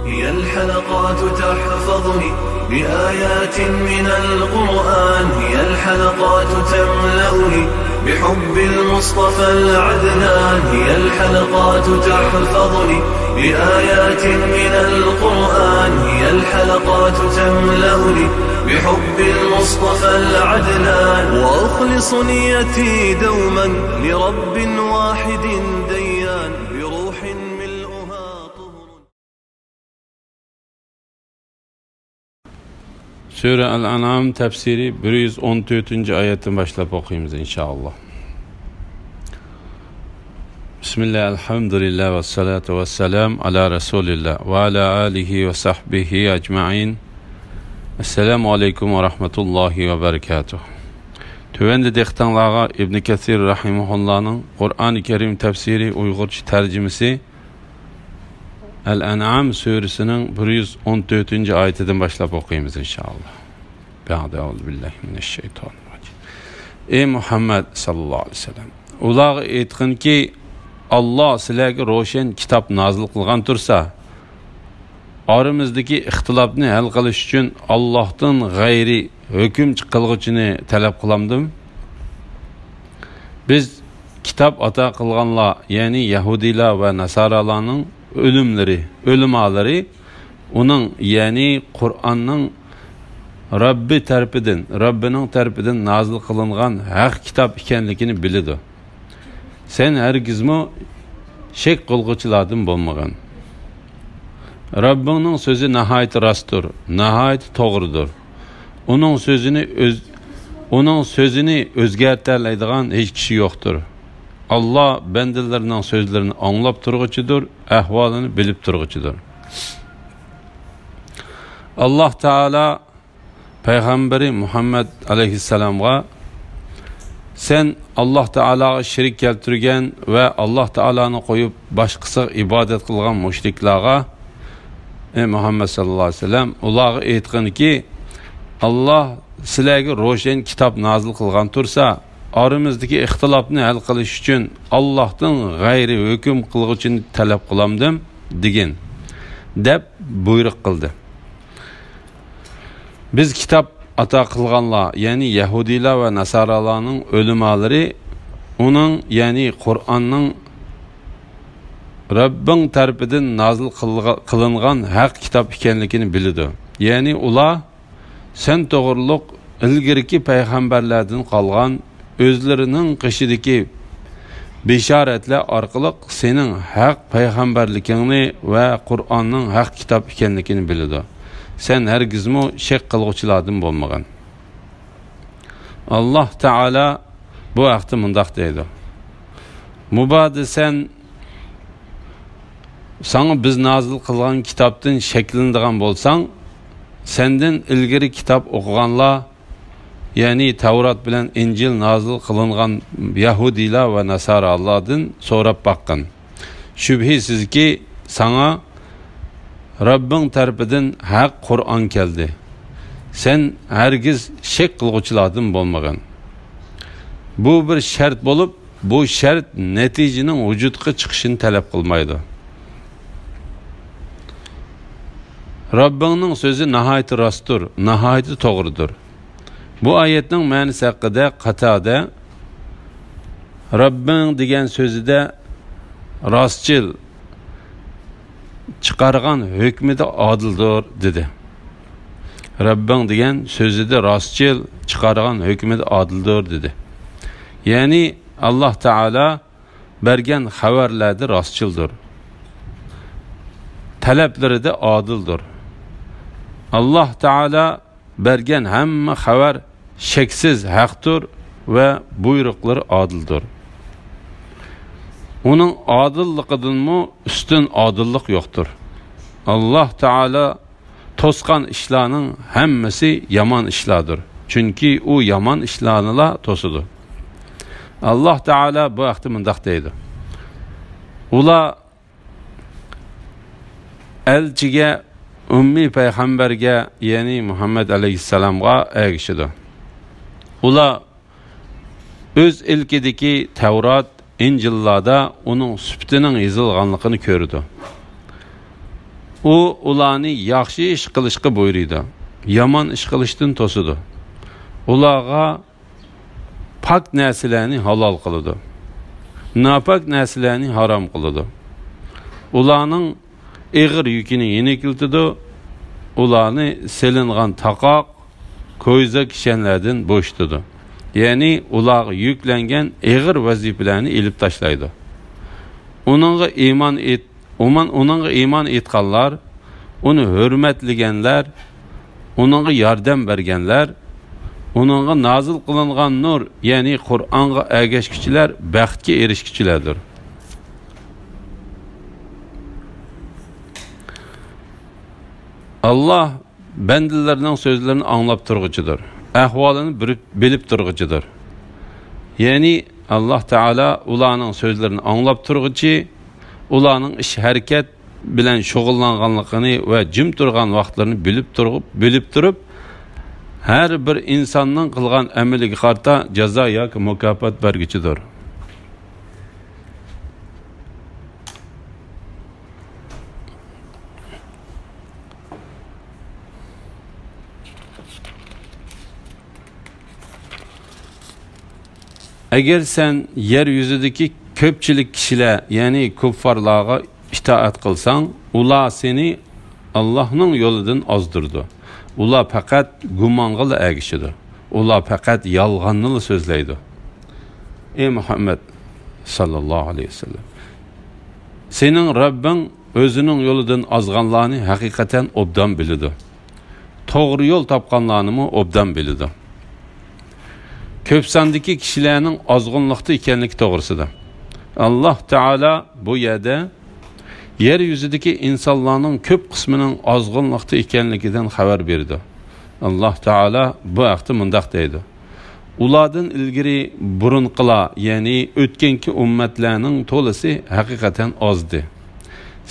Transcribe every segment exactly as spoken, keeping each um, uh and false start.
هي الحلقات تحفظني بآيات من القرآن، هي الحلقات تملأني بحب المصطفى العدنان، هي الحلقات تحفظني بآيات من القرآن، هي الحلقات تملأني بحب المصطفى العدنان، وأخلص نيتي دوما لرب واحد ديان، بروح ملؤها طهر. سۈرە ئەل-ئەنئام تەپسىرى بىر يۈز ئون تۆتىنچى ئايەتتىن باشلاپ ئوقۇيمىز، ئىنشائاللا. بىسمىللا، ئەلھەمدۇلىللا، ۋەسسالاتۇ ۋەسسالام ئالا رەسۇلىللا ۋە ئالا ئالىھى ۋە سەھبىھى ئەجمەئىن. ئەسسالامۇ ئەلەيكۇم ۋە رەھمەتۇللاھى ۋە بەرىكاتۇھ. تۆۋەندە دىققىتىڭلارغا ئىبن كەسىر رەھىمەھۇللانىڭ قۇرئانى كەرىم تەپسىرى ئۇيغۇرچە تەرجىمىسى ئەل-ئەنئام سۈرىسىنىڭ بىر يۈز ئون تۆتىنچى ئايىتىدىن باشلاپ ئوقۇيمىز، ئىنشائاللا. بەئدە، ئەئۇزۇ بىللاھى مىنەششەيتانىر راجىم. ئەي مۇھەممەد ساللاللاھۇ ئەلەيھى ۋەسەللەم، ئۇلارغا ئېيتقىنكى، ئاللا سىلەرگە روشەن كىتاب نازىل قىلغان تۇرسا، ئارىمىزدىكى ئىختىلاپنى ھەل قىلىش ئۈچۈن ئاللاھتىن غەيرىي ھۆكۈم قىلغۇچىنى تەلەپ قىلامدىم؟ بىز كىتاب ئاتا قىلغانلار، يەنى يەھۇدىيلار ۋە ناسارالارنىڭ ئۆلۈملىرى، ئۆلىمالىرى ئۇنىڭ، يەنى قۇرئاننىڭ رەببى تەرىپىدىن، رەببىنىڭ تەرىپىدىن نازىل قىلىنغان ھەق كىتاب ئىكەنلىكىنى بىلىدۇ. سەن ھەرگىزمۇ شەك قىلغۇچىلاردىن بولمىغىن. رەببىڭنىڭ سۆزى ناھايىتى راستتۇر، ناھايىتى توغرىدۇر. ئۇنىڭ سۆزىنى ئۆز-، ئۇنىڭ سۆزىنى ئۆزگەرتەلەيدىغان ھېچ كىشى يوقتۇر. ئاللا بەندىلىرىنىڭ سۆزلىرىنى ئاڭلاپ تۇرغۇچىدۇر، ئەھۋالىنى بىلىپ تۇرغۇچىدۇر. ئاللا تائالا پەيغەمبىرى مۇھەممەد ئەلەيھىسسالامغا، سەن ئاللا تائالاغا شېرىك كەلتۈرگەن ۋە ئاللا تائالانى قويۇپ باشقىسىغا ئىبادەت قىلغان مۇشرىكلارغا، ئەي مۇھەممەد ساللاللاھۇ ئەلەيھى ۋەسەللەم، ئۇلارغا ئېيتقىنكى، ئاللا سىلەرگە روشەن كىتاب نازىل قىلغان تۇرسا، ئارىمىزدىكى ئىختىلاپنى ھەل قىلىش ئۈچۈن ئاللاھتىن غەيرىي ھۆكۈم قىلغۇچىنى تەلەپ قىلامدىم؟ دېگىن، دەپ بۇيرۇق قىلدى. بىز كىتاب ئاتا قىلغانلار، يەنى يەھۇدىيلار ۋە ناسارالارنىڭ ئۆلىمالىرى ئۇنىڭ، يەنى قۇرئاننىڭ رەببىڭ تەرىپىدىن نازىل قىلغا-، قىلىنغان ھەق كىتاب ئىكەنلىكىنى بىلىدۇ. يەنى ئۇلار سەن توغرۇلۇق ئىلگىرىكى پەيغەمبەرلەردىن قالغان ئۆزلىرىنىڭ قېشىدىكى بېشارەتلەر ئارقىلىق سېنىڭ ھەق پەيغەمبەرلىكىڭنى ۋە قۇرئاننىڭ ھەق كىتاب ئىكەنلىكىنى بىلىدۇ. سەن ھەرگىزمۇ شەك قىلغۇچىلاردىن بولمىغىن. ئاللا تائالا بۇ ھەقتە مۇنداق دەيدۇ: مۇبادا سەن، ساڭا بىز نازىل قىلغان كىتابتىن شەكلىنىدىغان بولساڭ، سەندىن ئىلگىرى كىتاب ئوقۇغانلار، يەنى تەۋرات بىلەن ئىنجىل نازىل قىلىنغان يەھۇدىيلار ۋە ناسارالاردىن سوراپ باققىن. شۈبھىسىزكى، ساڭا رەببىڭ تەرىپىدىن ھەق قۇرئان كەلدى. سەن ھەرگىز شەك قىلغۇچىلاردىن بولمىغىن. بۇ بىر شەرت بولۇپ، بۇ شەرت نەتىجىنىڭ ۋۇجۇدقا چىقىشىنى تەلەپ قىلمايدۇ. رەببىڭنىڭ سۆزى ناھايىتى راستتۇر، ناھايىتى توغرىدۇر. بۇ ئايەتنىڭ مەنىسى ھەققىدە قاتادە، رەببىڭ دېگەن سۆزىدە راستچىل، چىقارغان ھۆكمىدە ئادىلدۇر، دېدى. رەببىڭ دېگەن سۆزىدە راستچىل، چىقارغان ھۆكمىدە ئادىلدۇر، دېدى. يەنى ئاللا تائالا بەرگەن خەۋەرلەردە راستچىلدۇر. تەلەپلىرىدە ئادىلدۇر. ئاللا تائالا بەرگەن ھەممە خەۋەر شەكسىز ھەقتۇر ۋە بۇيرۇقلىرى ئادىلدۇر. ئۇنىڭ ئادىللىقىدىنمۇ ئۈستۈن ئادىللىق يوقتۇر. ئاللا تائالا توسقان ئىشلارنىڭ ھەممىسى يامان ئىشلاردۇر. چۈنكى ئۇ يامان ئىشلارنىلا توسىدۇ. ئاللا تائالا بۇ ھەقتە مۇنداق دەيدۇ: ئۇلار ئەلچىگە، ئۈممىي پەيغەمبەرگە، يەنى مۇھەممەد ئەلەيھىسسالامغا ئەگىشىدۇ. ئۇلار ئۆز ئىلكىدىكى تەۋرات، ئىنجىللاردا ئۇنىڭ سۈپىتىنىڭ يېزىلغانلىقىنى كۆرىدۇ. ئۇ ئۇلارنى ياخشى ئىش قىلىشقا بۇيرۇيدۇ، يامان ئىش قىلىشتىن توسىدۇ. ئۇلارغا پاك نەرسىلەرنى ھالال قىلىدۇ. ناپاك نەرسىلەرنى ھارام قىلىدۇ. ئۇلارنىڭ ئېغىر يۈكىنى يېنىكلىتىدۇ. ئۇلارنى سېلىنغان تاقاق، كويزا كىشەنلەردىن بوشىتىدۇ. يەنى ئۇلارغا يۈكلەنگەن ئېغىر ۋەزىپىلەرنى ئېلىپ تاشلايدۇ. ئۇنىڭغا ئىمان ئېيت-، ئۇمان-، ئۇنىڭغا ئىمان ئېيتقانلار، ئۇنى ھۆرمەتلىگەنلەر، ئۇنىڭغا ياردەم بەرگەنلەر، ئۇنىڭغا نازىل قىلىنغان نۇر، يەنى قۇرئانغا ئەگەشكۈچىلەر بەختكە ئېرىشكۈچىلەردۇر. ئاللاھ بەندىلىرىنىڭ سۆزلىرىنى ئاڭلاپ تۇرغۇچىدۇر، ئەھۋالىنى بىلىپ، بىلىپ تۇرغۇچىدۇر. يەنى ئاللاھ تائالا ئۇلارنىڭ سۆزلىرىنى ئاڭلاپ تۇرغۇچى، ئۇلارنىڭ ئىش ھەرىكەت بىلەن شۇغۇللانغانلىقىنى ۋە جىم تۇرغان ۋاقىتلىرىنى بىلىپ تۇرۇپ، بىلىپ تۇرۇپ، ھەر بىر ئىنساننىڭ قىلغان ئەمىلىگە قارىتا جازا ياكى مۇكاپات بەرگۈچىدۇر. ئەگەر سەن يەر يۈزىدىكى كۆپچىلىك كىشىلەر، يەنى كۇففارلارغا ئىتائەت قىلساڭ، ئۇلار سېنى ئاللاھنىڭ يولىدىن ئازدۇرىدۇ. ئۇلار پەقەت گۇمانغىلا ئەگىشىدۇ. ئۇلار پەقەت يالغاننىلا سۆزلەيدۇ. ئەي مۇھەممەد ساللاللاھۇ ئەلەيھى ۋەسەللەم، سېنىڭ رەببىڭ ئۆزىنىڭ يولىدىن ئازغانلارنى ھەقىقەتەن ئوبدان بىلىدۇ. توغرا يول تاپقانلارنىمۇ ئوبدان بىلىدۇ. كۆپ ساندىكى كىشىلەرنىڭ ئازغۇنلۇقتا ئىكەنلىكى توغرىسىدا. ئاللاھ تائالا بۇ يەردە يەر يۈزىدىكى ئىنسانلارنىڭ كۆپ قىسمىنىڭ ئازغۇنلۇقتا ئىكەنلىكىدىن خەۋەر بېرىدۇ. ئاللاھ تائالا بۇ ھەقتە مۇنداق دەيدۇ: ئۇلاردىن ئىلگىرى بۇرۇنقىلار، يەنى ئۆتكەنكى ئۈممەتلەرنىڭ تولىسى ھەقىقەتەن ئازدى.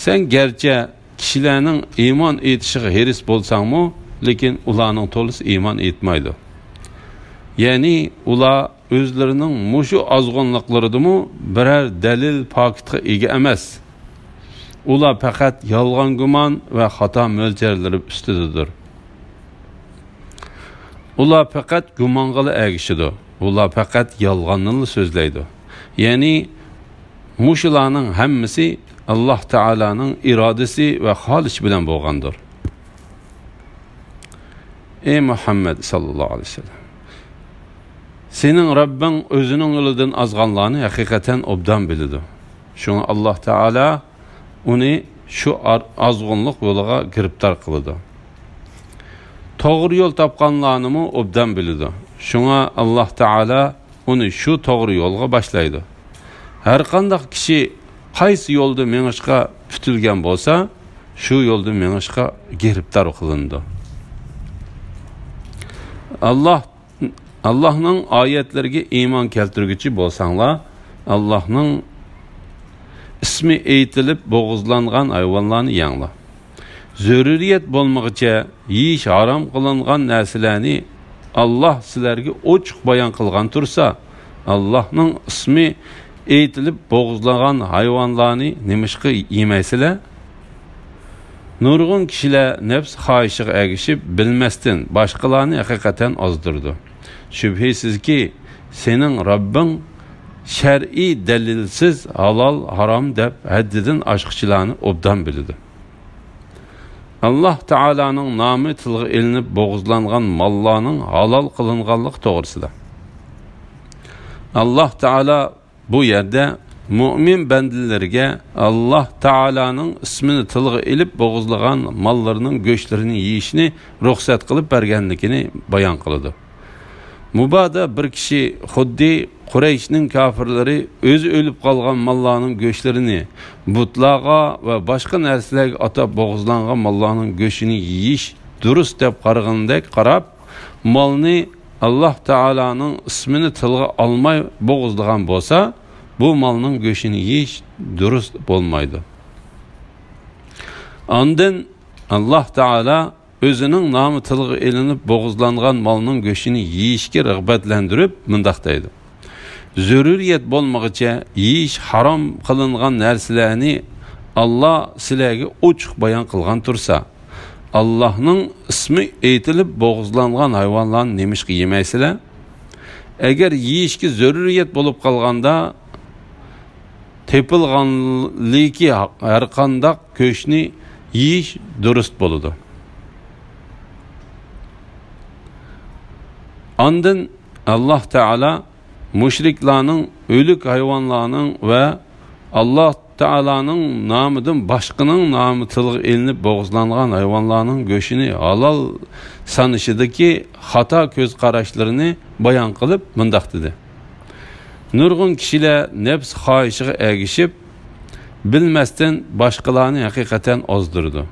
سەن گەرچە كىشىلەرنىڭ ئىمان ئېيتىشىغا ھېرىس بولساڭمۇ، لېكىن ئۇلارنىڭ تولىسى ئىمان ئېيتمايدۇ. يەنى ئۇلار ئۆزلىرىنىڭ مۇشۇ ئازغۇنلۇقلىرىدىمۇ بىرەر دەلىل پاكىتقا ئىگە ئەمەس. ئۇلار پەقەت يالغان گۇمان ۋە خاتا مۆلچەرلىرى ئۈستىدىدۇر. ئۇلار پەقەت گۇمانغىلا ئەگىشىدۇ. ئۇلار پەقەت يالغاننىلا سۆزلەيدۇ. يەنى مۇشۇلارنىڭ ھەممىسى ئاللاھ تائالانىڭ ئىرادىسى ۋە خالىشى بىلەن بولغاندۇر. ئەي مۇھەممەد ساللاللاھۇ ئەلەيھى ۋەسەللەم، سېنىڭ رەببىڭ ئۆزىنىڭ يولىدىن ئازغانلارنى ھەقىقەتەن ئوبدان بىلىدۇ. شۇڭا ئاللاھ تائالا ئۇنى شۇ ئار-، ئازغۇنلۇق يولىغا گىرىپتار قىلىدۇ. توغرا يول تاپقانلارنىمۇ ئوبدان بىلىدۇ. شۇڭا ئاللاھ تائالا ئۇنى شۇ توغرا يولغا باشلايدۇ. ھەرقانداق كىشى قايسى يولدا مېڭىشقا پۈتۈلگەن بولسا، شۇ يولدا مېڭىشقا گىرىپتار قىلىنىدۇ. ئاللاھ، ئاللاھنىڭ ئايەتلىرىگە ئىمان كەلتۈرگۈچى بولساڭلار، ئاللاھنىڭ ئىسمى ئېيتىلىپ بوغۇزلانغان ھايۋانلارنى يەڭلار. زۆرۈرىيەت بولمىغۇچە يېيىش ھارام قىلىنغان نەرسىلەرنى ئاللاھ سىلەرگە ئوچۇق بايان قىلغان تۇرسا، ئاللاھنىڭ ئىسمى ئېيتىلىپ بوغۇزلانغان ھايۋانلارنى نېمىشقا يېمەيسىلەر؟ نۇرغۇن كىشىلەر نەپس خاھىشىغا ئەگىشىپ، بىلمەستىن باشقىلارنى ھەقىقەتەن ئازدۇرىدۇ. شۈبھىسىزكى، سېنىڭ رەببىڭ شەرئىي دەلىلسىز ھالال، ھارام دەپ ھەددىدىن ئاشقۇچىلارنى ئوبدان بىلىدۇ. ئاللاھ تائالانىڭ نامى تىلغا ئېلىنىپ بوغۇزلانغان ماللارنىڭ ھالال قىلىنغانلىقى توغرىسىدا. ئاللاھ تائالا بۇ يەردە مۆمىن بەندىلىرىگە ئاللاھ تائالانىڭ ئىسمىنى تىلغا ئېلىپ بوغۇزلىغان ماللىرىنىڭ گۆشلىرىنى يېيىشنى رۇخسەت قىلىپ بەرگەنلىكىنى بايان قىلىدۇ. مۇبادا بىر كىشى خۇددى قۇرەيشنىڭ كاپىرلىرى ئۆزى ئۆلۈپ قالغان ماللارنىڭ گۆشلىرىنى بۇتلارغا ۋە باشقا نەرسىلەرگە ئاتاپ بوغۇزلانغان ماللارنىڭ گۆشىنى يېيىش دۇرۇس دەپ قارىغىنىدەك قاراپ، مالنى ئاللاھ تائالانىڭ ئىسمىنى تىلغا ئالماي بوغۇزلىغان بولسا، بۇ مالنىڭ گۆشىنى يېيىش دۇرۇس بولمايدۇ. ئاندىن ئاللاھ تائالا ئۆزىنىڭ نامى تىلغا ئېلىنىپ بوغۇزلانغان مالنىڭ گۆشىنى يېيىشكە رىغبەتلەندۈرۈپ مۇنداق دەيدۇ: زۆرۈرىيەت بولمىغۇچە يېيىش ھارام قىلىنغان نەرسىلەرنى ئاللا سىلەرگە ئوچۇق بايان قىلغان تۇرسا، ئاللانىڭ ئىسمى ئېيتىلىپ بوغۇزلانغان ھايۋانلارنى نېمىشقا يېمەيسىلەر؟ ئەگەر يېيىشكە زۆرۈرىيەت بولۇپ قالغاندا، تېپىلغانلىكى ھەرقانداق گۆشنى يېيىش دۇرۇست بولىدۇ. ئاندىن ئاللا تائالا مۇشرىكلارنىڭ ئۆلۈك ھايۋانلارنىڭ ۋە ئاللا تائالانىڭ نامىدىن باشقىنىڭ نامى تىلغا ئېلىنىپ بوغۇزلانغان ھايۋانلارنىڭ گۆشىنى ھالال سانىشىدىكى خاتا كۆز قاراشلىرىنى بايان قىلىپ مۇنداق دېدى: نۇرغۇن كىشىلەر نەپس خاھىشىغا ئەگىشىپ، بىلمەستىن باشقىلارنى ھەقىقەتەن ئازدۇرىدۇ.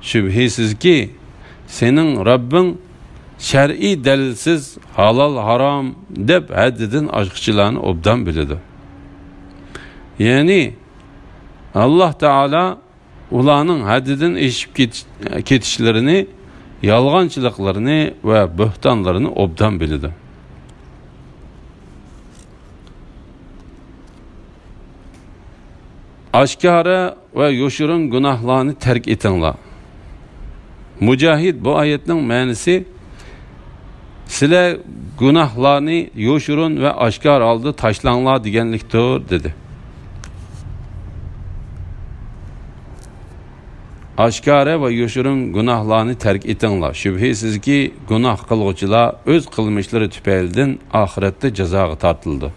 شۈبھىسىزكى، سېنىڭ رەببىڭ شەرئىي دەلىلسىز ھالال، ھارام دەپ ھەددىدىن ئاشقۇچىلارنى ئوبدان بىلىدۇ. يەنى ئاللا تائالا ئۇلارنىڭ ھەددىدىن ئېشىپ كېتىش-، كېتىشلىرىنى، يالغانچىلىقلىرىنى ۋە بۆھتانلىرىنى ئوبدان بىلىدۇ. ئاشكارا ۋە يوشۇرۇن گۇناھلارنى تەرك ئېتىڭلار. مۇجاھىد بۇ ئايەتنىڭ مەنىسى، سىلەر گۇناھلارنى يوشۇرۇن ۋە ئاشكارا ھالدا تاشلاڭلار دېگەنلىكتۇر، دېدى. ئاشكارا ۋە يوشۇرۇن گۇناھلارنى تەرك ئېتىڭلار. شۈبھىسىزكى، گۇناھ قىلغۇچىلار ئۆز قىلمىشلىرى تۈپەيلىدىن ئاخىرەتتە جازاغا تارتىلىدۇ.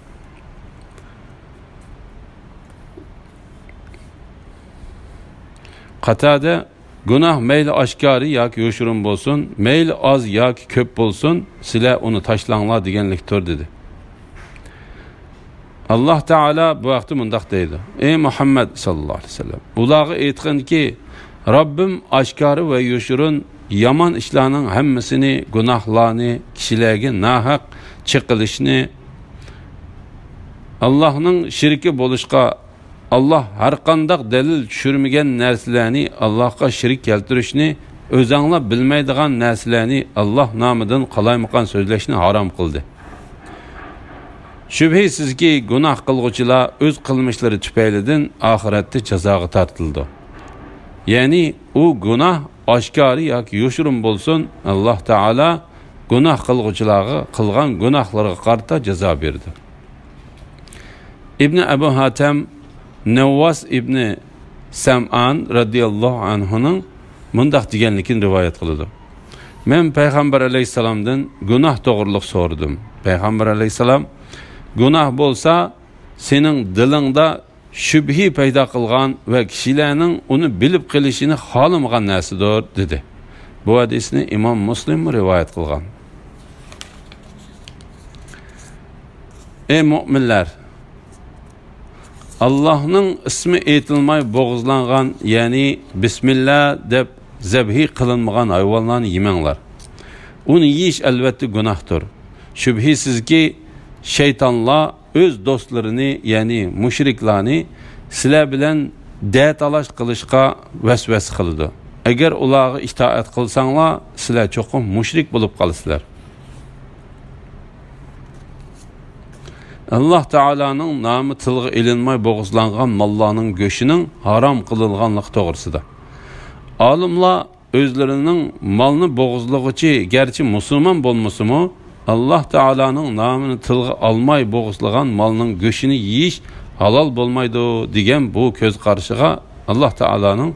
قاتادە، گۇناھ مەيلى ئاشكارا ياكى يوشۇرۇن بولسۇن، مەيلى ئاز ياكى كۆپ بولسۇن، سىلەر ئۇنى تاشلاڭلار دېگەنلىكتۇر، دېدى. ئاللا تائالا بۇ ھەقتە مۇنداق دەيدۇ: ئەي مۇھەممەد ساللاللاھۇ ئەلەيھى ۋەسەللەم، ئۇلارغا ئېيتقىنكى، رەببىم ئاشكارا ۋە يوشۇرۇن يامان ئىشلارنىڭ ھەممىسىنى، گۇناھلارنى، كىشىلەرگە ناھەق چېقىلىشنى، ئاللانىڭ شېرىكى بولۇشقا، ئاللا ھەرقانداق دەلىل چۈشۈرمىگەن نەرسىلەرنى، ئاللاغا شېرىك كەلتۈرۈشنى، ئۆزەڭلار بىلمەيدىغان نەرسىلەرنى، ئاللا نامىدىن قالايمىقان سۆزلەشنى ھارام قىلدى. شۈبھىسىزكى، گۇناھ قىلغۇچىلار ئۆز قىلمىشلىرى تۈپەيلىدىن ئاخىرەتتە جازاغا تارتىلىدۇ. يەنى ئۇ گۇناھ ئاشكارا ياكى يوشۇرۇن بولسۇن، ئاللا تائالا گۇناھ قىلغۇچىلارغا قىلغان گۇناھلىرىغا قارىتا جازا بېرىدۇ. ئىبنى ئەبۇ ھاتەم نەۋۋاس ئىبنى سەمئان رەزىياللاھۇ ئەنھۇنىڭ مۇنداق دېگەنلىكىنى رىۋايەت قىلىدۇ: مەن پەيغەمبەر ئەلەيھىسسالامدىن گۇناھ توغرۇلۇق سورىدىم. پەيغەمبەر ئەلەيھىسسالام، گۇناھ بولسا سېنىڭ دىلىڭدا شۈبھە پەيدا قىلغان ۋە كىشىلەرنىڭ ئۇنى بىلىپ قېلىشىنى خالىمىغان نەرسىدۇر، دېدى. بۇ ھەدىسنى ئىمام مۇسلىم رىۋايەت قىلغان. ئەي مۆمىنلەر! ئاللاھنىڭ ئىسمى ئېيتىلماي بوغۇزلانغان، يەنى بىسمىللا دەپ زەبھى قىلىنمىغان ھايۋانلارنى يېمەڭلار. ئۇنى يېيىش ئەلۋەتتە گۇناھتۇر. شۈبھىسىزكى، شەيتانلار ئۆز دوستلىرىنى، يەنى مۇشرىكلارنى سىلەر بىلەن دەتالاش قىلىشقا ۋەسۋەسە قىلىدۇ. ئەگەر ئۇلارغا ئىتائەت قىلساڭلار، سىلەر چوقۇم مۇشرىك بولۇپ قالىسىلەر. ئاللاھ تائالانىڭ نامى تىلغا ئېلىنماي بوغۇزلانغان ماللارنىڭ گۆشىنىڭ ھارام قىلىنغانلىقى توغرىسىدا. ئالىملار ئۆزلىرىنىڭ مالنى بوغۇزلىغۇچى گەرچە مۇسۇلمان بولمىسىمۇ، ئاللاھ تائالانىڭ نامىنى تىلغا ئالماي بوغۇزلىغان مالنىڭ گۆشىنى يېيىش ھالال بولمايدۇ، دېگەن بۇ كۆز قارىشىغا ئاللاھ تائالانىڭ،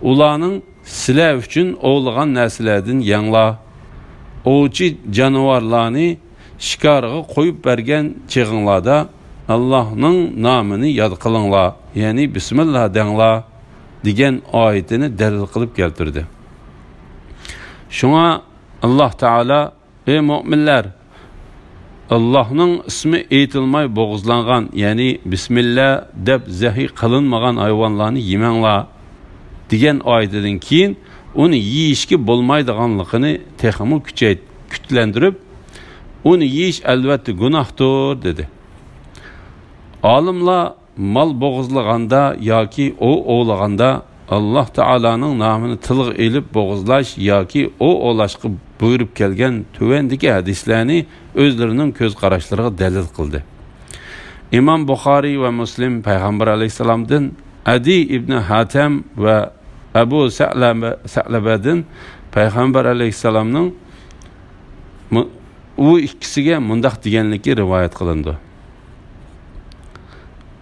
ئۇلارنىڭ سىلەر ئۈچۈن ئوۋلىغان نەرسىلەردىن يەڭلار. ئوۋچى جانىۋارلارنى شىكارغا قويۇپ بەرگەن چېغىڭلاردا ئاللاھنىڭ نامىنى ياد قىلىڭلار، يەنى بىسمىللا دەڭلار، دېگەن ئايىتىنى دەلىل قىلىپ كەلتۈردى. شۇڭا ئاللاھ تائالا، ئەي مۆمىنلەر! ئاللاھنىڭ ئىسمى ئېيتىلماي بوغۇزلانغان، يەنى بىسمىللا دەپ زەبھى قىلىنمىغان ھايۋانلارنى يېمەڭلار، دېگەن ئايىتىدىن كېيىن ئۇنى يېيىشكە بولمايدىغانلىقىنى تېخىمۇ كۈچەيت-، كۈچلەندۈرۈپ، ئۇنى يېيىش ئەلۋەتتە گۇناھتۇر، دېدى. ئالىملار مال بوغۇزلىغاندا ياكى ئوۋ ئوۋلىغاندا ئاللاھ تائالانىڭ نامىنى تىلغا ئېلىپ بوغۇزلاش ياكى ئوۋ ئوۋلاشقا بۇيرۇپ كەلگەن تۆۋەندىكى ھەدىسلەرنى ئۆزلىرىنىڭ كۆز قاراشلىرىغا دەلىل قىلدى. ئىمام بۇخارىي ۋە مۇسلىم پەيغەمبەر ئەلەيھىسسالامدىن ئەدى ئىبنى ھاتەم ۋە ئەبۇ سەلەبە، سەلەبەدىن پەيغەمبەر ئەلەيھىسسالامنىڭ مۇ-، ئۇ ئىككىسىگە مۇنداق دېگەنلىكى رىۋايەت قىلىنىدۇ.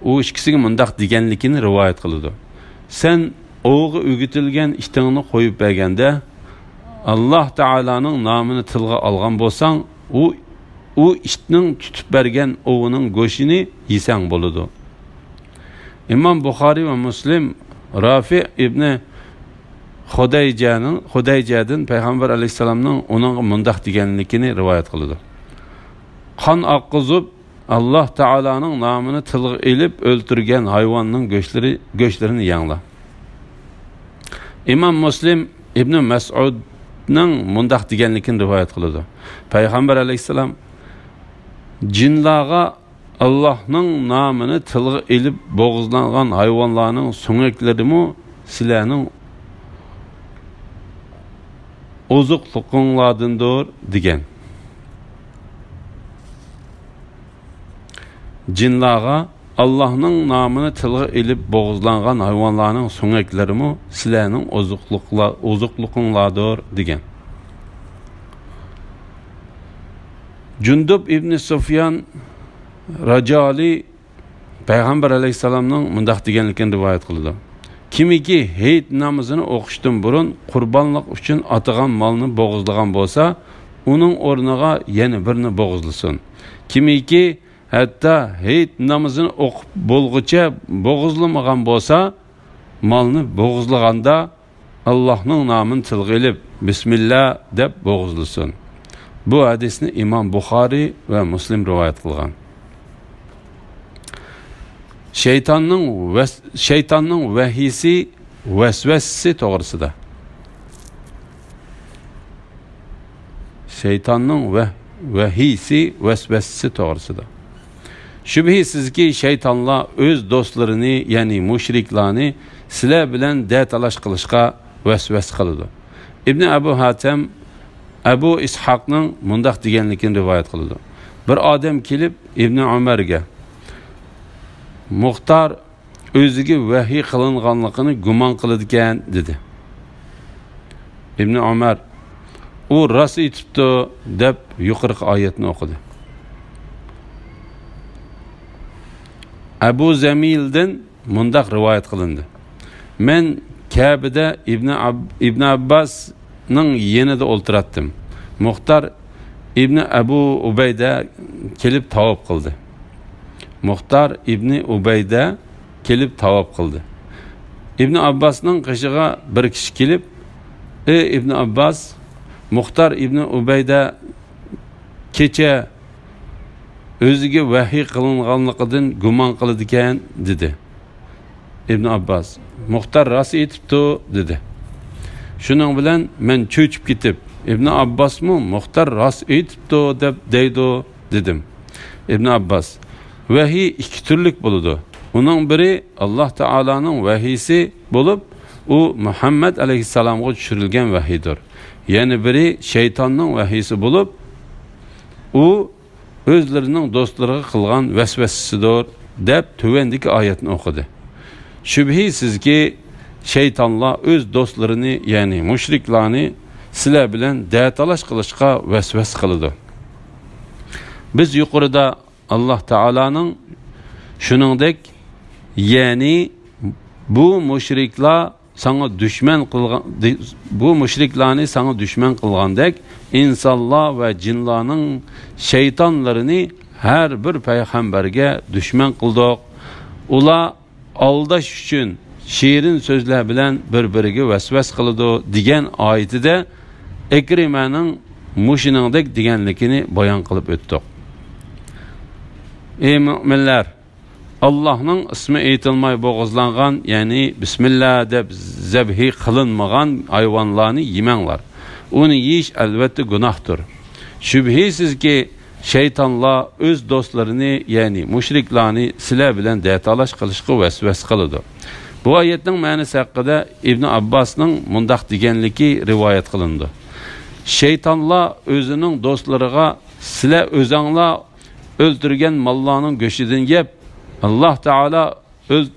ئۇ ئىككىسىگە مۇنداق دېگەنلىكىنى رىۋايەت قىلىدۇ. سەن ئوۋغا ئۆگىتىلگەن ئىتىڭنى قويۇپ بەرگەندە، ئاللاھ تائالانىڭ نامىنى تىلغا ئالغان بولساڭ، ئۇ، ئۇ ئىتنىڭ تۇتۇپ بەرگەن ئوۋىنىڭ گۆشىنى يېسەڭ بولىدۇ. ئىمام بۇخارىي ۋە مۇسلىم رافىئ ئىبنى خۇدەيجەنىڭ، خۇدەيجەدىن پەيغەمبەر ئەلەيھىسسالامنىڭ ئۇنىڭغا مۇنداق دېگەنلىكىنى رىۋايەت قىلىدۇ: قان ئاققۇزۇپ، ئاللاھ تائالانىڭ نامىنى تىلغا ئېلىپ ئۆلتۈرگەن ھايۋاننىڭ گۆشلىرى، گۆشلىرىنى يەڭلار. ئىمام مۇسلىم ئىبنى مەسئۇدنىڭ مۇنداق دېگەنلىكىنى رىۋايەت قىلىدۇ: پەيغەمبەر ئەلەيھىسسالام جىنلارغا ئاللاھنىڭ نامىنى تىلغا ئېلىپ بوغۇزلانغان ھايۋانلارنىڭ سۆڭەكلىرىمۇ سىلەرنىڭ ئوزۇقلۇقۇڭلاردىندۇر دېگەن. جىنلارغا ئاللاھنىڭ نامىنى تىلغا ئېلىپ بوغۇزلانغان ھايۋانلارنىڭ سۆڭەكلىرىمۇ سىلەرنىڭ ئوزۇقلۇقلا-، ئوزۇقلۇقۇڭلاردۇر دېگەن. جۇندۇب ئىبنى سۇفيان راجالى پەيغەمبەر ئەلەيھىسسالامنىڭ مۇنداق دېگەنلىكىنى رىۋايەت قىلىدۇ: كىمكى ھېيت نامىزىنى ئوقۇشتىن بۇرۇن قۇربانلىق ئۈچۈن ئاتىغان مالنى بوغۇزلىغان بولسا، ئۇنىڭ ئورنىغا يەنە بىرنى بوغۇزلىسۇن. كىمكى ھەتتا ھېيت نامىزىنى ئوقۇپ بولغۇچە بوغۇزلىمىغان بولسا، مالنى بوغۇزلىغاندا ئاللاھنىڭ نامىنى تىلغا ئېلىپ، بىسمىللا دەپ بوغۇزلىسۇن. بۇ ھەدىسنى ئىمام بۇخارىي ۋە مۇسلىم رىۋايەت قىلغان. شەيتاننىڭ ۋەس-، شەيتاننىڭ ۋەھىيسى، ۋەسۋەسىسى توغرىسىدا. شەيتاننىڭ ۋەھ-، ۋەھىيسى، ۋەسۋەسىسى توغرىسىدا. شۈبھىسىزكى، شەيتانلار ئۆز دوستلىرىنى، يەنى مۇشرىكلارنى سىلەر بىلەن دەتالاش قىلىشقا ۋەسۋەسە قىلىدۇ. ئىبنى ئەبۇ ھاتەم ئەبۇ ئىسھاقنىڭ مۇنداق دېگەنلىكىنى رىۋايەت قىلىدۇ: بىر ئادەم كېلىپ ئىبنى ئۆمەرگە، مۇختار ئۆزىگە ۋەھىي قىلىنغانلىقىنى گۇمان قىلىدىكەن، دېدى. ئىبنى ئۆمەر، ئۇ راست ئېيتىپتۇ، دەپ يۇقىرىقى ئايەتنى ئوقۇدى. ئەبۇ زەمىلدىن مۇنداق رىۋايەت قىلىندى: مەن كەبىدە ئىبنى ئاب-، ئىبنى ئابباسنىڭ يېنىدا ئولتۇراتتىم. مۇختار ئىبنى ئەبۇ ئۇبەيدە كېلىپ تاۋاپ قىلدى. مۇختار ئىبنى ئۇبەيدە كېلىپ تاۋاپ قىلدى. ئىبنى ئابباسنىڭ قېشىغا بىر كىشى كېلىپ، ئى ئىبنى ئابباس، مۇختار ئىبنى ئۇبەيدە كېچە ئۆزىگە ۋەھىي قىلىنغانلىقىدىن گۇمان قىلىدىكەن، دېدى. ئىبنى ئابباس، مۇختار راست ئېيتىپتۇ، دېدى. شۇنىڭ بىلەن مەن چۆچۈپ كېتىپ، ئىبنى ئابباسمۇ مۇختار راست ئېيتىپتۇ، دەپ دەيدۇ، دېدىم. ئىبنى ئابباس، ۋەھىي ئىككى تۈرلۈك بولىدۇ. ئۇنىڭ بىرى ئاللاھ تائالانىڭ ۋەھىيسى بولۇپ، ئۇ مۇھەممەد ئەلەيھىسسالامغا چۈشۈرۈلگەن ۋەھىيدۇر. يەنە بىرى شەيتاننىڭ ۋەھىيسى بولۇپ، ئۇ ئۆزلىرىنىڭ دوستلىرىغا قىلغان ۋەسۋەسىسىدۇر، دەپ تۆۋەندىكى ئايەتنى ئوقۇدى. شۈبھىسىزكى، شەيتانلار ئۆز دوستلىرىنى، يەنى مۇشرىكلارنى سىلەر بىلەن دەتالاش قىلىشقا ۋەسۋەسە قىلىدۇ. بىز يۇقىرىدا ئاللاھ تائالانىڭ شۇنىڭدەك، يەنى بۇ مۇشرىكلار ساڭا دۈشمەن قىلغان، بۇ مۇشرىكلارنى ساڭا دۈشمەن قىلغاندەك، ئىنسانلار ۋە جىنلارنىڭ شەيتانلىرىنى ھەر بىر پەيغەمبەرگە دۈشمەن قىلدۇق. ئۇلار ئالداش ئۈچۈن شېرىن سۆزلەر بىلەن بىر-بىرىگە ۋەسۋەسە قىلىدۇ، دېگەن ئايىتىدە ئىكرىمەنىڭ مۇشۇنىڭدەك دېگەنلىكىنى بايان قىلىپ ئۆتتۇق. ئەي مۆمىنلەر! ئاللاھنىڭ ئىسمى ئېيتىلماي بوغۇزلانغان، يەنى بىسمىللا دەپ زەبھى قىلىنمىغان ھايۋانلارنى يېمەڭلار. ئۇنى يېيىش ئەلۋەتتە گۇناھتۇر. شۈبھىسىزكى، شەيتانلار ئۆز دوستلىرىنى، يەنى مۇشرىكلارنى سىلەر بىلەن دەتالاش قىلىشقا ۋەسۋەسە قىلىدۇ. بۇ ئايەتنىڭ مەنىسى ھەققىدە ئىبنى ئابباسنىڭ مۇنداق دېگەنلىكى رىۋايەت قىلىنىدۇ: شەيتانلار ئۆزىنىڭ دوستلىرىغا، سىلەر ئۆزەڭلار ئۆلتۈرگەن ماللارنىڭ گۆشىدىن يەپ، ئاللاھ تائالا ئۆز-،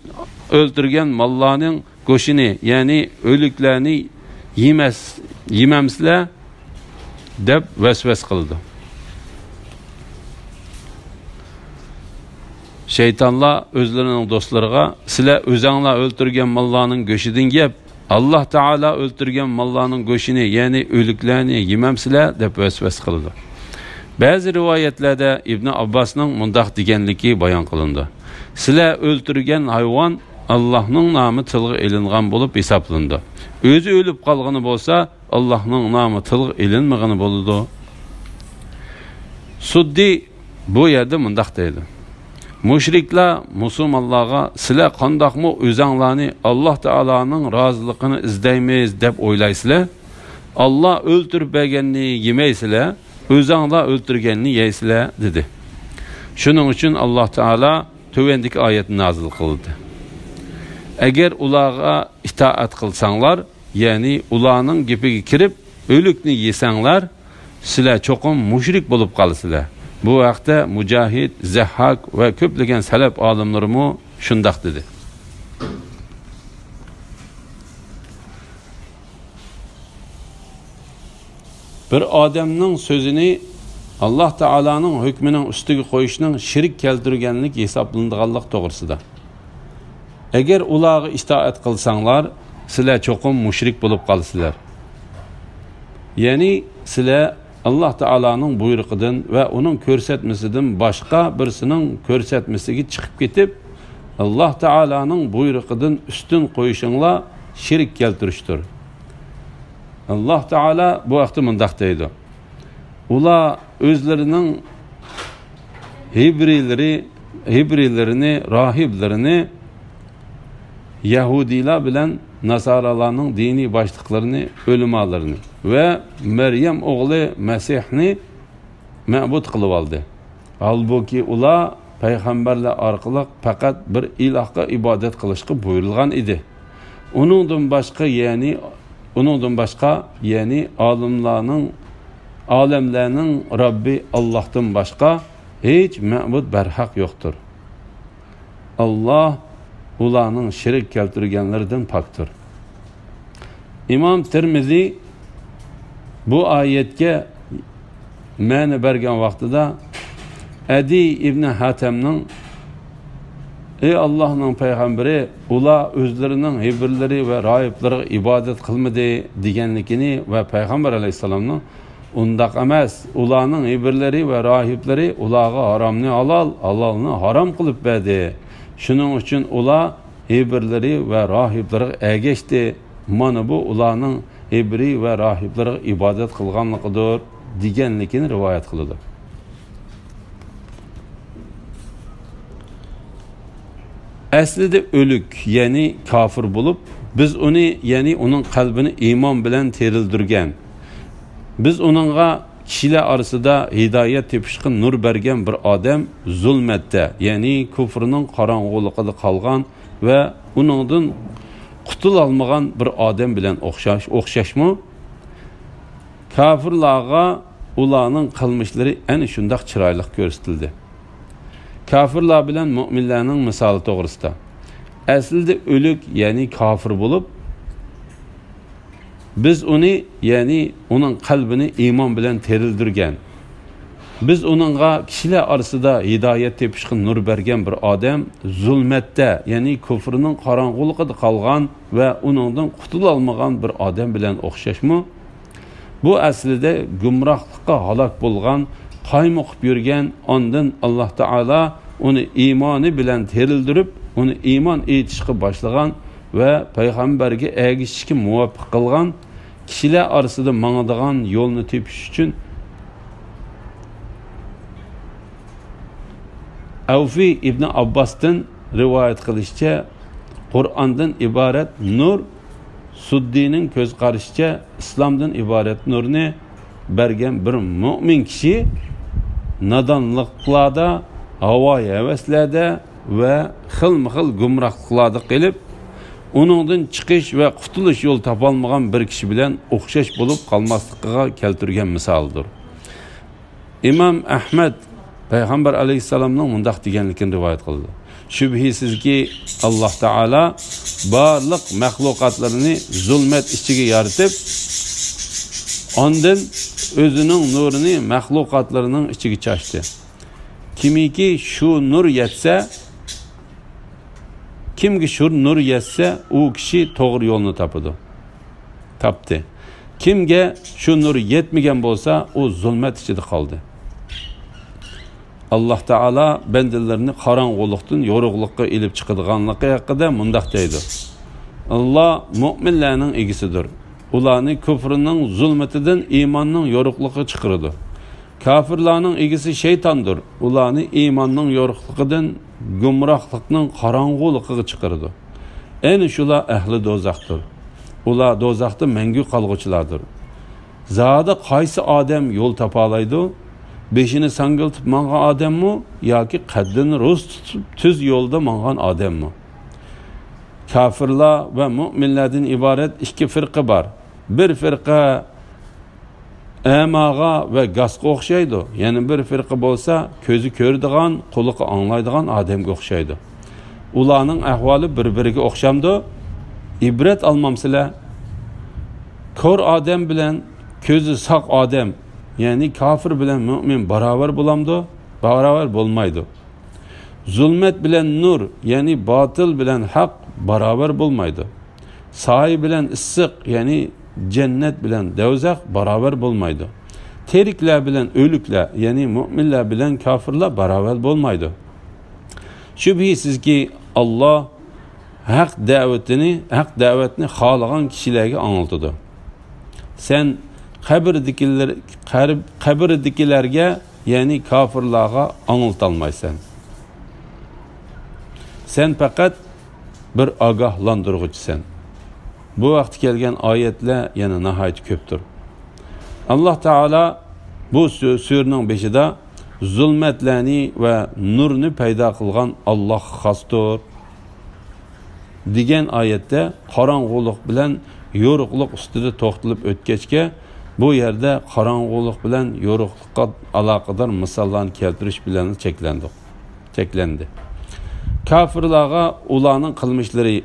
ئۆلتۈرگەن ماللارنىڭ گۆشىنى، يەنى ئۆلۈكلەرنى يېمەس، يېمەمسىلەر؟» دەپ ۋەسۋەسە قىلىدۇ. شەيتانلار ئۆزلىرىنىڭ دوستلىرىغا: «سىلەر ئۆزەڭلار ئۆلتۈرگەن ماللارنىڭ گۆشىدىن يەپ، ئاللاھ تائالا ئۆلتۈرگەن ماللارنىڭ گۆشىنى، يەنى ئۆلۈكلەرنى يېمەمسىلەر؟» دەپ ۋەسۋەسە قىلىدۇ. بەزى رىۋايەتلەردە ئىبنى ئابباسنىڭ مۇنداق دېگەنلىكى بايان قىلىنىدۇ: «سىلەر ئۆلتۈرگەن ھايۋان ئاللاھنىڭ نامى تىلغا ئېلىنغان بولۇپ ھېسابلىنىدۇ. ئۆزى ئۆلۈپ قالغىنى بولسا، ئاللاھنىڭ نامى تىلغا ئېلىنمىغىنى بولىدۇ.» سۇددى بۇ يەردە مۇنداق دەيدۇ: مۇشرىكلار مۇسۇلمانلارغا: «سىلەر قانداقمۇ ئۆزەڭلارنى ئاللاھ تائالانىڭ رازىلىقىنى ئىزدەيمىز دەپ ئويلايسىلەر؟ ئاللاھ ئۆلتۈرۈپ بەرگەننى يېمەيسىلەر، ئۆزەڭلار ئۆلتۈرگەننى يەيسىلەر» دېدى. شۇنىڭ ئۈچۈن ئاللاھ تائالا تۆۋەندىكى ئايەتنى نازىل قىلدى: «ئەگەر ئۇلارغا ئىتائەت قىلساڭلار، يەنى ئۇلارنىڭ گېپىگە كىرىپ، ئۆلۈكنى يېسەڭلار، سىلەر چوقۇم مۇشرىك بولۇپ قالىسىلەر.» بۇ ھەقتە مۇجاھىد، زەھھاك ۋە كۆپلىگەن سەلەپ ئالىملىرىمۇ شۇنداق دېدى. بىر ئادەمنىڭ سۆزىنى ئاللاھ تائالانىڭ ھۆكمىنىڭ ئۈستىگە قويۇشنىڭ شېرىك كەلتۈرگەنلىك ھېسابلىنىدىغانلىق توغرىسىدا. «ئەگەر ئۇلارغا ئىتائەت قىلساڭلار، سىلەر چوقۇم مۇشرىك بولۇپ قالىسىلەر.» يەنى سىلەر ئاللاھ تائالانىڭ بۇيرۇقىدىن ۋە ئۇنىڭ كۆرسەتمىسىدىن باشقا بىرسىنىڭ كۆرسەتمىسىگە چىقىپ كېتىپ، ئاللاھ تائالانىڭ بۇيرۇقىدىن ئۈستۈن قويۇشۇڭلار شېرىك كەلتۈرۈشتۇر. ئاللاھ تائالا بۇ ھەقتە مۇنداق دەيدۇ: «ئۇلار ئۆزلىرىنىڭ ھېبرىيلىرى، ھېبرىيلىرىنى، راھىبلىرىنى يەھۇدىيلار بىلەن ناسارالارنىڭ دىنىي باشلىقلىرىنى، ئۆلىمالىرىنى ۋە مەريەم ئوغلى مەسىھنى مەبۇد قىلىۋالدى. ھالبۇكى، ئۇلار پەيغەمبەرلەر ئارقىلىق پەقەت بىر ئىلاھقا ئىبادەت قىلىشقا بۇيرۇلغان ئىدى. ئۇنىڭدىن باشقا، يەنى، ئۇنىڭدىن باشقا، يەنى ئالىملارنىڭ، ئالەملەرنىڭ رەببى ئاللاھتىن باشقا ھېچ مەبۇد بەرھەق يوقتۇر. ئاللاھ ئۇلارنىڭ شېرىك كەلتۈرگەنلىرىدىن پاكتۇر.» ئىمام تىرمىزى بۇ ئايەتكە مەنە بەرگەن ۋاقتىدا، ئەدىي ئىبنى ھاتەمنىڭ: «ئەي ئاللاھنىڭ پەيغەمبىرى، ئۇلار ئۆزلىرىنىڭ ھېبرىلىرى ۋە راھىبلىرىغا ئىبادەت قىلمىدى» دېگەنلىكىنى ۋە پەيغەمبەر ئەلەيھىسسالامنىڭ: «ئۇنداق ئەمەس، ئۇلارنىڭ ھېبرىلىرى ۋە راھىبلىرى ئۇلارغا ھارامنى ھالال، ھالالنى ھارام قىلىپ بەردى. شۇنىڭ ئۈچۈن ئۇلار ھېبرىلىرى ۋە راھىبلىرىغا ئەگەشتى. مانا بۇ ئۇلارنىڭ ھېبرىي ۋە راھىبلىرىغا ئىبادەت قىلغانلىقىدۇر» دېگەنلىكىنى رىۋايەت قىلىدۇ. ئەسلىدە ئۆلۈك، يەنى كاپىر بولۇپ، بىز ئۇنى، يەنى ئۇنىڭ قەلبىنى ئىمان بىلەن تىرىلدۈرگەن. بىز ئۇنىڭغا كىشىلەر ئارىسىدا ھىدايەت تېپىشقا نۇر بەرگەن بىر ئادەم زۇلمەتتە، يەنى كۇفرىنىڭ قاراڭغۇلۇقىدا قالغان ۋە ئۇنىڭدىن قۇتۇلالمىغان بىر ئادەم بىلەن ئوخشاش، ئوخشاشمۇ؟ كاپىرلارغا ئۇلارنىڭ قىلمىشلىرى ئەنە شۇنداق چىرايلىق كۆرسىتىلدى. كاپىرلار بىلەن مۆمىنلەرنىڭ مىسالى توغرىسىدا. ئەسلىدە ئۆلۈك، يەنى كاپىر بولۇپ، بىز ئۇنى، يەنى ئۇنىڭ قەلبىنى ئىمان بىلەن تىرىلدۈرگەن. بىز ئۇنىڭغا كىشىلەر ئارىسىدا ھىدايەت تېپىشقا نۇر بەرگەن بىر ئادەم زۇلمەتتە، يەنى كۇفرىنىڭ قاراڭغۇلۇقىدا قالغان ۋە ئۇنىڭدىن قۇتۇلالمىغان بىر ئادەم بىلەن ئوخشاشمۇ؟ بۇ ئەسلىدە گۇمراھلىققا ھالاك بولغان، قايمۇقۇپ يۈرگەن، ئاندىن ئاللاھ تائالا ئۇنى ئىمانى بىلەن تىرىلدۈرۈپ، ئۇنى ئىمان ئېيتىشقا باشلىغان ۋە پەيغەمبەرگە ئەگىشىشكە مۇۋەپپەق قىلغان، كىشىلەر ئارىسىدا ماڭىدىغان يولنى تېپىش ئۈچۈن. ئەۋفى ئىبنى ئابباستىن رىۋايەت قىلىشىچە، قۇرئاندىن ئىبارەت نۇر، سۇددىنىڭ كۆز قارىشىچە، ئىسلامدىن ئىبارەت نۇرنى بەرگەن بىر مۆمىن كىشى نادانلىقلاردا، ھاۋايى ھەۋەسلەردە ۋە خىلمۇ خىل گۇمراھلىقلاردا قېلىپ، ئۇنىڭدىن چىقىش ۋە قۇتۇلۇش يولى تاپالمىغان بىر كىشى بىلەن ئوخشاش بولۇپ قالماسلىقىغا كەلتۈرگەن مىسالىدۇر. ئىمام ئەھمەد پەيغەمبەر ئەلەيھىسسالامنىڭ مۇنداق دېگەنلىكىنى رىۋايەت قىلىدۇ: شۈبھىسىزكى، ئاللاھ تائالا بارلىق مەخلۇقاتلىرىنى زۇلمەت ئىچىگە يارىتىپ، ئاندىن ئۆزىنىڭ نۇرىنى مەخلۇقاتلىرىنىڭ ئىچىگە چاچتى. كىمكى شۇ نۇر يەتسە، كىمگە شۇ نۇر يەتسە، ئۇ كىشى توغرا يولنى تاپىدۇ، تاپتى. كىمگە شۇ نۇر يەتمىگەن بولسا، ئۇ زۇلمەت ئىچىدە قالدى. ئاللاھ تائالا بەندىلىرىنى قاراڭغۇلۇقتىن يورۇقلۇققا ئېلىپ چىقىدىغانلىقى ھەققىدە مۇنداق دەيدۇ: ئاللاھ مۆمىنلەرنىڭ ئىگىسىدۇر. ئۇلارنى كۇفرىنىڭ زۇلمىتىدىن ئىماننىڭ يورۇقلۇقىغا چىقىرىدۇ. كاپىرلارنىڭ ئىگىسى شەيتاندۇر. ئۇلارنى ئىماننىڭ يورۇقلۇقىدىن گۇمراھلىقنىڭ قاراڭغۇلۇقىغا چىقىرىدۇ. ئەنە شۇلار ئەھلى دوزاختۇر. ئۇلار دوزاختا مەڭگۈ قالغۇچىلاردۇر. زادى قايسى ئادەم يول تاپالايدۇ؟ بېشىنى ساڭگىلىتىپ ماڭغان ئادەممۇ ياكى قەددىنى رۇس تۇتۇپ تۈز يولدا ماڭغان ئادەممۇ؟ كاپىرلار ۋە مۆمىنلەردىن ئىبارەت ئىككى فىرقە بار. بىر فىرقە ئەماغا ۋە گاسقا ئوخشايدۇ، يەنە بىر فىرقە بولسا كۆزى كۆرىدىغان، قۇلىقى ئاڭلايدىغان ئادەمگە ئوخشايدۇ. ئۇلارنىڭ ئەھۋالى بىر-بىرىگە ئوخشامدۇ؟ ئىبرەت ئالمامسىلەر؟ كور ئادەم بىلەن كۆزى ساق ئادەم، يەنى كاپىر بىلەن مۆمىن باراۋەر بولامدۇ؟ باراۋەر بولمايدۇ. زۇلمەت بىلەن نۇر، يەنى باتىل بىلەن ھەق باراۋەر بولمايدۇ. سايە بىلەن ئىسسىق، يەنى جەننەت بىلەن دەۋزەخ باراۋەر بولمايدۇ. تىرىكلەر بىلەن ئۆلۈكلەر، يەنى مۆمىنلەر بىلەن كاپىرلار باراۋەر بولمايدۇ. شۈبھىسىزكى، ئاللاھ ھەق دەۋەتنى، ھەق دەۋەتنى خالىغان كىشىلەرگە ئاڭلىتىدۇ. سەن قەبرىدىكىلەر-، قەر-، قەبرىدىكىلەرگە، يەنى كاپىرلارغا ئاڭلىتالمايسەن. سەن پەقەت بىر ئاگاھلاندۇرغۇچىسەن. بۇ ھەقتە كەلگەن ئايەتلەر يەنە ناھايىتى كۆپتۇر. ئاللاھ تائالا بۇ سۈ-، سۈرىنىڭ بېشىدا زۇلمەتلەرنى ۋە نۇرنى پەيدا قىلغان ئاللاھقا خاستۇر دېگەن ئايەتتە قاراڭغۇلۇق بىلەن يورۇقلۇق ئۈستىدە توختىلىپ ئۆتكەچكە، بۇ يەردە قاراڭغۇلۇق بىلەن يورۇقلۇققا ئالاقىدار مىساللارنى كەلتۈرۈش بىلەن چەكلەندۇق، چەكلەندى. كاپىرلارغا ئۇلارنىڭ قىلمىشلىرى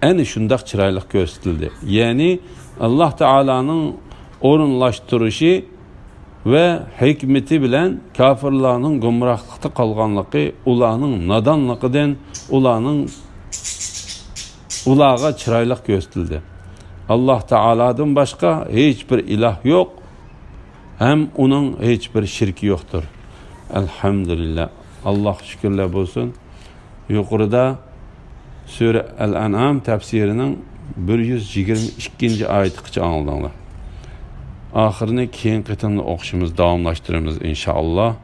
ئەنە شۇنداق چىرايلىق كۆرسىتىلدى. يەنى ئاللاھ تائالانىڭ ئورۇنلاشتۇرۇشى ۋە ھېكمىتى بىلەن كاپىرلارنىڭ گۇمراھلىقتا قالغانلىقى ئۇلارنىڭ نادانلىقىدىن ئۇلارنىڭ، ئۇلارغا چىرايلىق كۆرسىتىلدى. ئاللاھ تائالادىن باشقا ھېچ بىر ئىلاھ يوق، ھەم ئۇنىڭ ھېچ بىر شېرىكى يوقتۇر. ئەلھەمدۇلىللاھ. ئاللاھقا شۈكۈرلەر بولسۇن. يۇقىرىدا سۈرە ئەل-ئەنئام تەپسىرىنىڭ بىر يۈز يىگىرمە ئىككىنچى ئايىتىغىچە ئاڭلىدىڭلار. ئاخىرىنى كېيىنكى قېتىمدا ئوقۇشىمىز، داۋاملاشتۇرىمىز، ئىنشائاللاھ.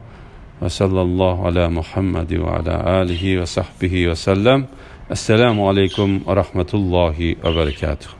ۋە ساللاللاھۇ ئەلا مۇھەممەد ۋە ئەلا ئالىھى ۋە سەھبىھى ۋە سەللەم. ئەسسالامۇ ئەلەيكۇم ۋە رەھمەتۇللاھى ۋە بەرەكاتۇھ.